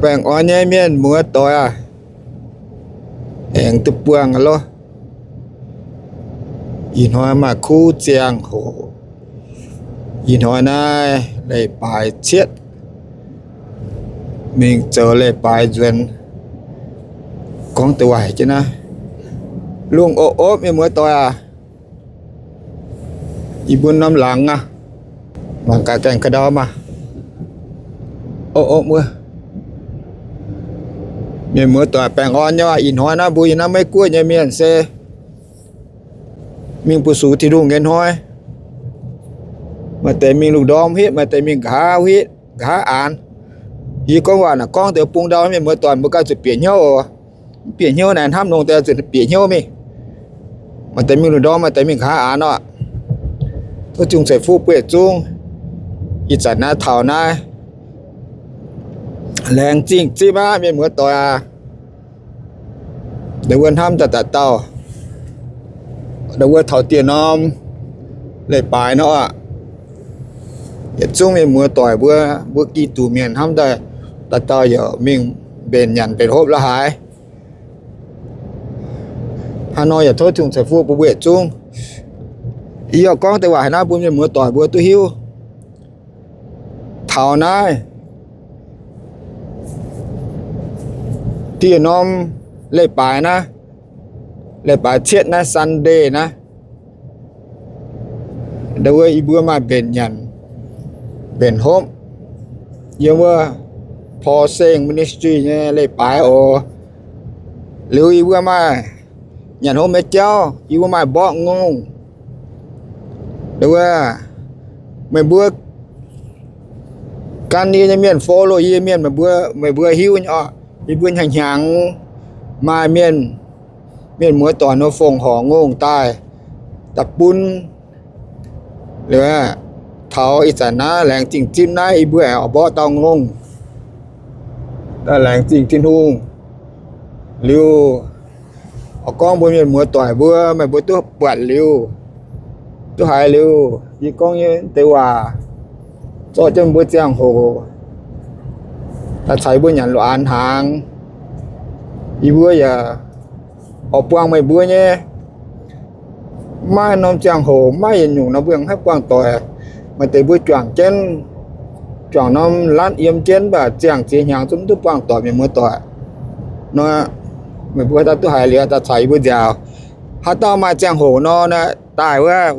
Baengh orn nyei mienh muoz-doic aah, aengx duqv buangh loh. Ih hnoi maaih kuv ziangh hoc. Ih hnoi naaiv leiz-baaix cietv, mingh zoux leiz-baaix nzuonx. Gorngv deix waac jienv naaiv, lungh opv-opv mienh muoz-doic aah. Yie mbuo norm laangz aqv, mangc gaax gaengh ga'ndau maah. Opv-opv wuov, mienh muoz-doic, baengh orn nyei aqv. Ih hnoi naaiv mbuo yiem naaiv Meiv Guoqv nyei mienh se mingh buoz-sux Tin-Hungh nyei hnoi. Maaih deix mingh lungh ndorm hitv, maaih deix mingh nqa'haav hitv, nqa'haav aanx. Yie gorngv waac naaic gorngv deix bung ndau, mienh muoz-doic, mbuo ganh zuqc bieqc hnyouv oc. Mv bieqc hnyouv naaic, hnamv longx deix zuqc bieqc hnyouv mingh. Maaih deix mingh lungh ndorm, maaih deix mingh nqa'haav aanx oc. Tov Tin-Hungh ceix fuqv bun yietc zungv. Ih zanc naaiv taux naaiv laengz zingh zipv aqv, mienh muoz-doic aac. Ndau wuov hnamv daaih dauh dauh, ndau wuov taux dieh norm leiz-baaix nor aqv. Yietc zungv mienh muoz-doic mbuo, mbuo Giduc mienh hnamv daaih dauh dauh yaac mingh mbenc nyanc mbenc hopv la'haaix. Hnangv nor yaac tov Tin-Hungh ceix fuqv bun mbuo yietc zungv. Yie oix gorngv deix waac haaix naaiv bun mienh muoz-doic mbuo duqv hiuv. Taux naaiv dieh norm leiz-baaix naaiv, leiz-baaix cietv naaiv, Sunday naaiv, ndau wuov yie mbuo maaih mbenc nyanc mbenc hopv yiem wuov Paul Seng Ministry nyei leiz-baaix oc. Liuz yie mbuo maaih nyanc hopv nyei jauv, yie mbuo maaih mborqv ngongh. Ndau wuov meih mbuo gan yie nyei mienh, follow yie mienh, meih mbuo, meih mbuo hiuv nyei oc. Yie mbuo hnyangx-hnyangx maaih mienh, mienh muoz-doic nor fongc horc ngongh daaih, daaih bun. Liuz taux ih zanc naaiv laengz zingh zipv naaiv, yie mbuo aengx oix mborqv dauh ngongh daaih laengz zingh Tin-Hungh. Liuz oix gorngv mbuo mienh muoz-doic mbuo, meih mbuo duqv buatc liuz, duqv haiz liuz yie gorngv nyei deix waac, zorqv jienv mbuo ziangh hoc daaih caux yie mbuo nyanc la'haaix hnaangx. Yie mbuo yaac oix buangh meih mbuo nyei. Maiv norm ziangh hoc, maiv yietc nyungc nor mbuo haih buangh doic. Maaih deix mbuo juangc jienv, juangc norm ล้าน yiem jienv, mv baac ziangh ziex hnyangx zungv mv duqv buangh doic, mienh muoz-doic. Nor, meih mbuo daaih duqv haiz liuz daaih caux yie mbuo nziaauc. Haaix dauh maaih ziangh hoc nor, daaih wuov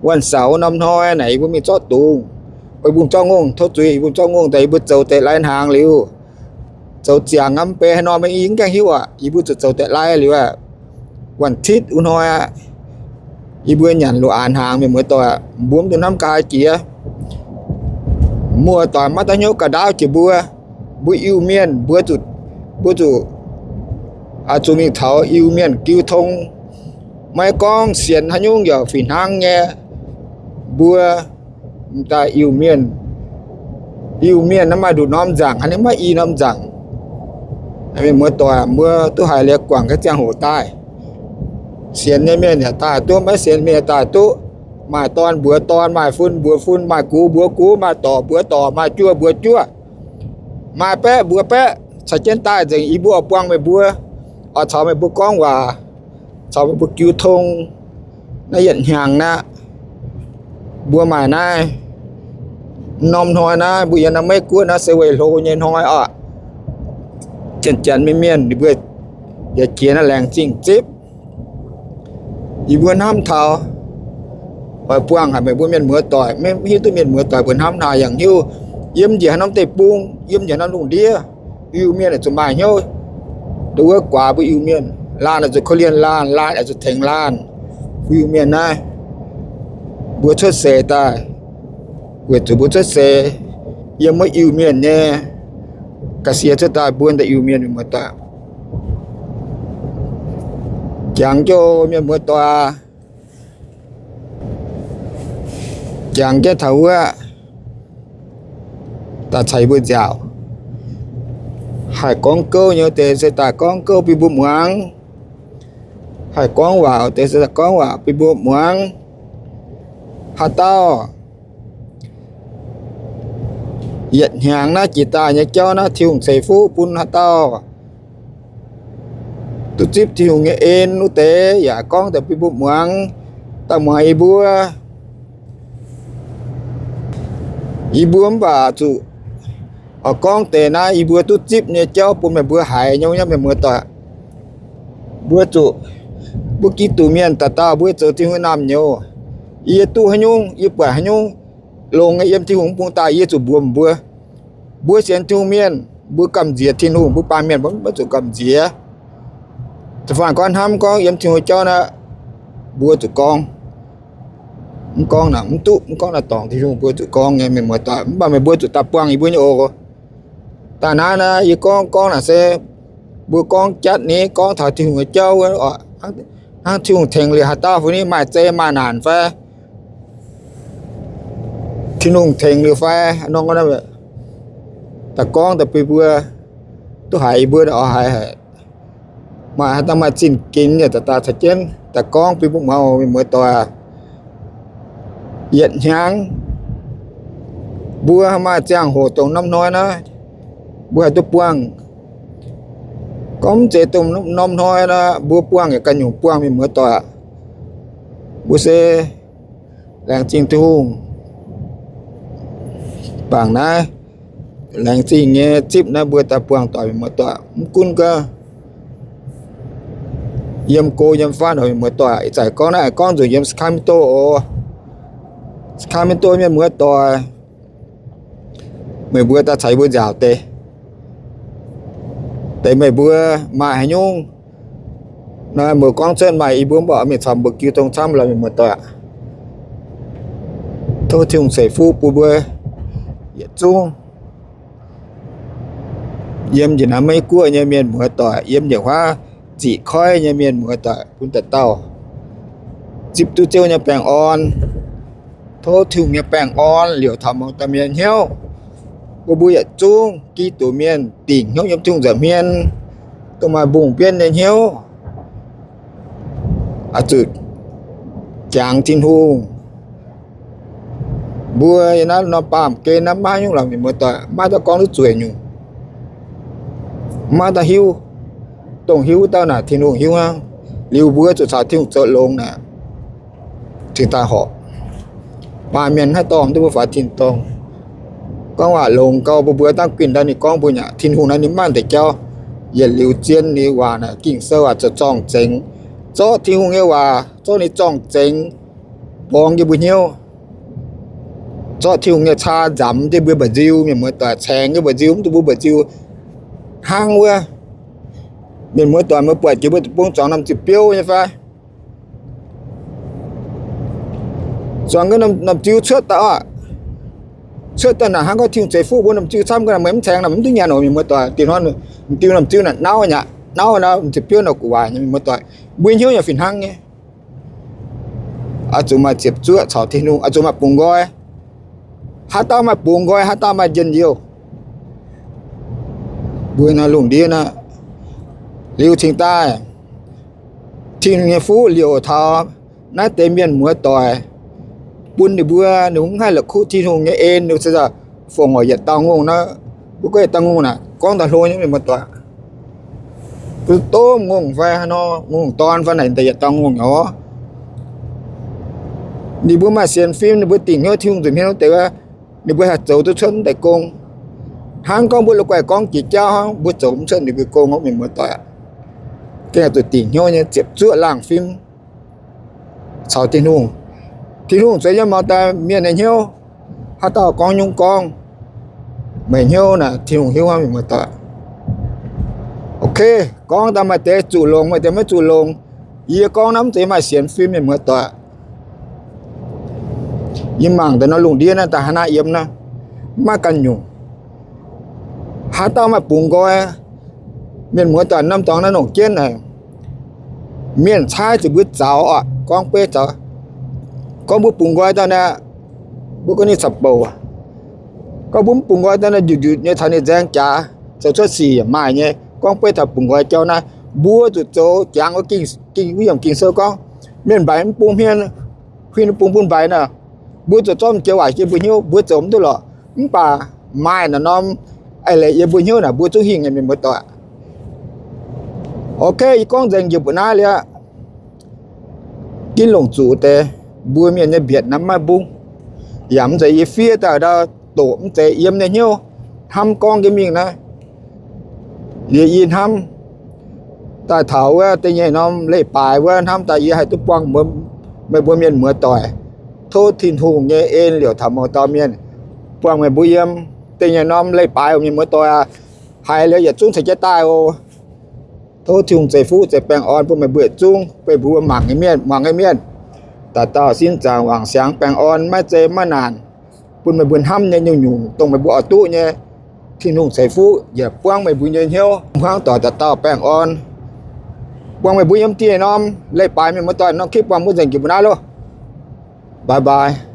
วันเสาร์ norm hnoi naaic, yie mbuo mingh zorqv dungz, yie mbuo zorqv ngongh, tov zuiz, yie mbuo zorqv ngongh daaih, yie mbuo zoux deix lai hnaangx liuz, zoux ziangx aqv, mv bei haaix norm yie mv gaengh hiuv aqv. Yie mbuo zuqc zoux deix lai liuz aqv, วันอาทิตย์ wuov hnoi aqv, yie mbuo nyanc la'haaix hnaangx, mienh muoz-doic, mbuo mv dungx hnamv ga'haaix jiex. Muoz-doic maiv daaih hnyouv ga'ndaauv jiex mbuo. Mbuo Iu-Mienh mbuo zuqc, mbuo zuqc, zuqc mingh taux Iu-Mienh jiu tong. Maiv gorngv sienx haaix nyungc yaac fih hnangv nyei. Mbuo m'daaih Iu-Mienh, Iu-Mienh naaiv maaih nduqc norm nzaangc, haaix nyungc maiv i norm nzaangc. Mienh muoz-doic, mbuo duqv haiz liuz guangc gaax ziangh hoc daaih. Sienx nyei mienh yaac daaih duqv, maiv sienx mienh yaac daaih duqv. Maaih dorn mbuox dorn, maaih fun mbuox fun, maaih gux mbuox gux, maaih dorc mbuox dorc, maaih juoh mbuox juoh, maaih baeqv mbuox baeqv, caux jienv daaih nzengc. Yie mbuo oix buangh meih mbuo, oix caux meih mbuo gorngv waac, caux meih mbuo jiu tong. Naaiv yietc hnyangx naaiv, mbuo maaih naaiv norm hnoi naaiv, mbuo yiem naaiv Meiv Guoqv naaiv se weih hlo nyei hnoi oc. Janx-janx mienh, mienh ninh mbuo yaac jiex naaiv laengz zingh zipv. Yie mbuo hnamv taux oix buangh haic meih mbuo mienh muoz-doic. Maiv hiuv duqv mienh muoz-doic mbuo hnamv haaix, yaac hiuv yiem njiec haaix norm deic-bung, yiem njiec haaix norm lungh ndiev, Iu-Mienh oix zuqc maaih hnyouv. Nduov wuov guaax mbuo Iu-Mienh, laanh oix zuqc korv-lienh laanh, laanh oix zuqc tengx laanh. Mbuo Iu-Mienh naaiv, mbuo cuotv seix daaih weic zuqc mbuo cuotv seix yiem wuov Iu-Mienh nyei ga'sie cuotv daaih bun daaih Iu-Mienh mienh muoz-doic. Jangx jienv mienh muoz-doic, jangx jienv taux wuov daaih caux yie mbuo nziaauc. Haih gorngv gouv nyei deix se daaih gorngv gouv bun mbuo muangx. Haih gorngv waac deix se daaih gorngv waac bun mbuo muangx. Haaix dauh Yietc hnyangx naaiv jiex daaih nyei jauv naaiv, Tin-Hungh ceix fuqv bun haaix dauh duqv zipv Tin-Hungh nyei en wuov deix, yaac gorngv daaih bun mbuo muangx, daaih muangx yie mbuo. Yie mbuo mv baac zuqc oix gorngv deix naaiv yie mbuo duqv zipv nyei jauv bun meih mbuo haiz nyei, mienh muoz-doic. Mbuo zuqc, mbuo Giduc mienh dauh dauh mbuo zoux Tin-Hungh naamh nyouz. Yie duqv haaix nyungc, yie buatc haaix nyungc longx nyei yiem Tin-Hungh mv bung daaih, yie zuqc mbuox mbuo. Mbuo sienx Tin-Hungh mienh, mbuo gamh nziex Tin-Hungh, mbuo baamh mienh mbuo maiv zuqc gamh nziex. Da'faanh gorngv hnamv gorngv yiem Tin-Hungh jauv naaiv, mbuo zuqc gorngv. Mv gorngv naaic mv duqv, mv gorngv naaic dorngc Tin-Hungh, mbuo zuqc gorngv nyei, mienh muoz-doic. Mv baac meih mbuo zuqc daaih buangh yie mbuo nyei oc. Daaih naaiv naaiv yie gorngv gorngv naaic se mbuo gorngv jatv ni, gorngv taux Tin-Hungh nyei jauv wuov, hnangv Tin-Hungh tengx liuz haaix dauh fai ni, maaih zei maaih naanc fai, Tin-Hungh tengx liuz fai, nor daaih gorngv daaih bun mbuo duqv haiz, yie mbuo oix haiz haic. Maaih haaix dauh maaih zinh ginx yaac daaih caux jienv daaih gorngv bun mbuo muangx, mienh muoz-doic. Yietc hnyangx mbuo maaih ziangh hoc dongh norm hnoi naaiv, mbuo haih duqv buangh. Gorngv mv zeiz dongh norm hnoi naaiv, mbuo buangh yaac ganh nyungc buangh, mienh muoz-doic. Mbuo se laengz zingh Tin-Hungh. Bangc naaiv, laengz zingh nyei zipv naaiv mbuo daaih buangh doic, mienh muoz-doic. Mv gunv gaax yiem go yiem fatv, mienh muoz-doic. Ih zanc gorngv naaiv gorngv nzunc yiem Sacramento oc. Sacramento mienh muoz-doic, meih mbuo daaih caux yie mbuo nziaauc deix. Deix meih mbuo maaih haaix nyungc naaiv, mbuo gorngv cuotv maaih, yie mbuo mv baac mingh caux mbuo jiu tong camv lorz, mienh muoz-doic. Tov Tin-Hungh ceix fuqv bun mbuo yietc zungv yiem njiec naaiv Meiv Guoqv nyei mienh muoz-doic, yiem njiec huaav ziqc koiv nyei mienh muoz-doic, bun dauh dauh zipv duqv Ziouv nyei baengh orn. Tov Tin-Hungh nyei baengh orn liouc taux muangx daaih mienh hnyouv, bun mbuo yietc zungv Giduc mienh dingc hnyouv yiem Tin-Hungh nza'hmien, dongh maaih mbungh mbienv nyei hnyouv, oix zuqc jangx Tin-Hungh. Mbuo yiem naaiv norm baamh gen naaiv maiv haaix nyungc lorqc, mienh muoz-doic, maiv dauh gorngv duqv zueiz nyungc, maiv dauh hiuv. Dongh hiuv wuov dauh naaic Tin-Hungh hiuv hnangv. Liuz mbuo zuqc caux Tin-Hungh zoux longx naaic, cingx daaih horpc. Baamh mienh haaix dorngh duqv mbuo faaux tin-dorngh. Gorngv waac longx gau, mbuo mbuo dangv guinh daaih ninh gorngv mbuo nyei Tin-Hungh naaiv ninh maiv maaih deix jauv. Yietc liuz zien ninh waac naaic Ging-Sou waac zoux zorng-zengx. Zorqv Tin-Hungh nyei waac, zorqv ninh zorng-zengx borngz jienv mbuo hnyouv. Zorqv Tin-Hungh nyei caa nzamx jienv mbuo mba'nziu, mienh muoz-doic, caengx jienv mba'nziu, mv dungx mbuo mba'nziu hnangv wuov. Mienh muoz-doic, meih buatc jiex mbuo deic-bung zuangx norm ziepc biouv nyei fai? Zuangx norm ziu cuotv daaih oc. Cuotv daaih naaic hnangv gorngv Tin-Hungh ceix fuqv mbuo norm ziu camv ga'naaiv, meih mv caengx naaic mv duqv nyanc oc, mienh muoz-doic. Dinh hnoi m'diu norm ziu naaic nauv nyei, nauv nor ziepc biouv naaic gu'nguaaic nyei, mienh muoz-doic. Mbuo hnyouv yaac fih hnangv nyei. Oix zuqc maaih ziepc zuoqv caux Tin-Hungh, oix zuqc maaih bungx nqoi. Haaix dauh maaih bungx nqoi, haaix dauh maaih njien-youh. Mbuo naaiv lungh ndiev naaiv, liuz cingx daaih Tin-Hungh nyei fuqv liouc taux naaiv deix mienh muoz-doic, bun ninh mbuo ninh mv haih la'kuqv Tin-Hungh nyei en, ninh se fongc oix yietc dauh ngongh naaiv. Mbuo gorngv yietc dauh ngongh naaic gorngv daaih hlo nyei, mienh muoz-doic. Mbuo domh ngongh fai haaix nor, ngongh dorn fai naaic daaih yietc dauh ngongh nyei oc. Ninh mbuo maaih sienx fim, ninh mbuo dingc hnyouv Tin-Hungh nza'hmien wuov deix, ninh mbuo haih zoux duqv cuotv mv deix gong. Hnangv gorngv mbuo la'guaih gorngv jiex jauv hnangv, mbuo zoux mv cuotv ninh mbuo gong oc, mienh muoz-doic. Gengh zuqc dingc hnyouv nyei ziepc zuoqv laangh fim caux Tin-Hungh. Tin-Hungh zueiz yiem muangx daaih mienh nyei hnyouv. Haaix dauh gorngv nyungc gorngv, meih hnyouv naaic Tin-Hungh hiuv hnangv, mienh muoz-doic. Ok, gorngv daaih maaih deix zuqc longx, maaih deix maiv zuqc longx. Yie gorngv naaiv mv zeiz maaih sienx fim, mienh muoz-doic. Yie mangc daaih nor lungh ndiev naaiv daaih hnangv naaiv yiem naaiv, mv maaih ganh nyungc. Haaix dauh maaih bungx nqoi, mienh muoz-doic, norm dorngx naaiv longc jienv naaic, mienh caaiv zuqc mbuo zaux oc, gorngv beiv zaux. Gorngv mbuo bungx nqoi daaih naaic, mbuo gorngv ninh caux bouc. Gorngv mbuo mv bungx nqoi daaih naaic, njutc njutc nyei caux ninh nzaeng jaax, zoux cuotv sic yaac maaih nyei. Gorngv beiv taux bungx nqoi jauv naaiv, mbuo zuqc zoux jangx wuov, ging, ging, wuov yiemc Ging-Sou gorngv, mienh mbaix mv bung hmien, huin bung bun mbaix naaic. Mbuo zuqc zorqv m'jou waaic jienv mbuo hnyouv, mbuo zoux mv duqv lorqc. Mv baac maaih naaiv norm eix leiz yiem mbuo hnyouv naaic, mbuo zungv hingh nyei mienh muoz-doic. Ok, yie gorngv nzengc njiec mbuo naaiv liuz, ginv longc zuqc deix mbuo mienh nyei mbietc naaiv maiv mbungv. Yaac mv zeiz yie fiev daaih ndau doqc, mv zeiz yiem nyei hnyouv hnamv gorngv jienv mingh naaiv. Liuz yie hnamv daaih taux wuov da'nyeic norm leiz-baaix wuov, hnamv daaih yie haih duqv buangh meih mbuo mienh muoz-doic. Tov Tin-Hungh nyei en liouc taux mouz dauh mienh buangh meih mbuo yiem da'nyeic norm leiz-baaix oc, mienh muoz-doic aac. Haiz liuz yietc zungv caux jienv daaih oc. Tov Tin-Hungh ceix fuqv ceix baengh orn bun meih mbuo yietc zungv, bun meih mbuo mangc nyei mienh, muangx nyei mienh, dauh dauh sin zaangc wangc siangx baengh orn, maiv zeiz maiv naanc, bun meih mbuo hnamv nyei nyungc-nyungc dongh meih mbuo oix duqv nyei. Tin-Hungh ceix fuqv yaac buangv meih mbuo nyei hnyouv, hmuangv doic dauh dauh baengh orn, buangh meih mbuo yiem da'nyeic norm leiz-baaix, mienh muoz-doic. Norm clip buangh mbuo nzengc jiex mbuo naaiv loh. Bye bye.